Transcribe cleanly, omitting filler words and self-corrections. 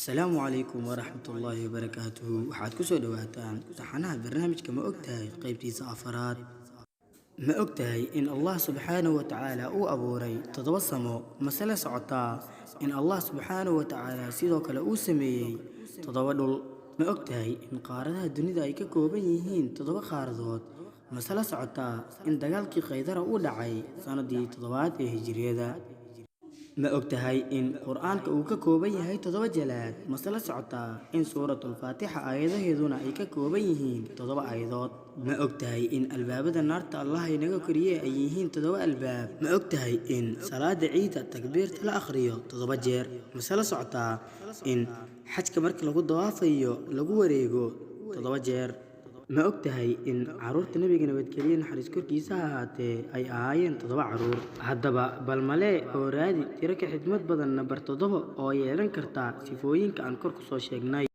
Asalaamu calaykum waraxmatullaahi wabarakaatuhu. Waxaad ku soo dhowaataan taxanaha barnaamijka Ma Ogtahay, qaybtiisa afaraad. Ma ogtahay in Allah subxaanahu wa tacaala uu abuuray toddoba samo? Mase la socotaa in Allah subxaanahu wa tacaala sidoo kale uu sameeyey toddoba dhul? Ma ogtahay in qaaradaha dunida ay ka kooban yihiin toddoba qaaradood? Mase la socotaa in dagaalkii Khaydara uu dhacay sanadii toddobaad ee hijiriyada? Ma ogtahay in Qur-aanka uu ka kooban yahay toddoba jalaad? Mase la socotaa in Suuratulfaatixa aayadaheeduna ay ka kooban yihiin toddoba aayadood? Ma ogtahay in albaabada naarta Allah inaga koriye ay yihiin toddoba albaab? Ma ogtahay in salaada ciida takbiirta la akhriyo toddoba jeer? Mase la socotaa in xajka marka lagu dawaafayo lagu wareego toddoba jeer? Ma ogtahay in caruurta Nebiga, nabadgelye naxariis korkiisa ha ahaatee, ay ahaayeen toddoba caruur? Haddaba bal malee oo raadi tiro ka xigmad badan nambar 7 oo yeelan karta sifooyinka aan kor ku soo sheegnay.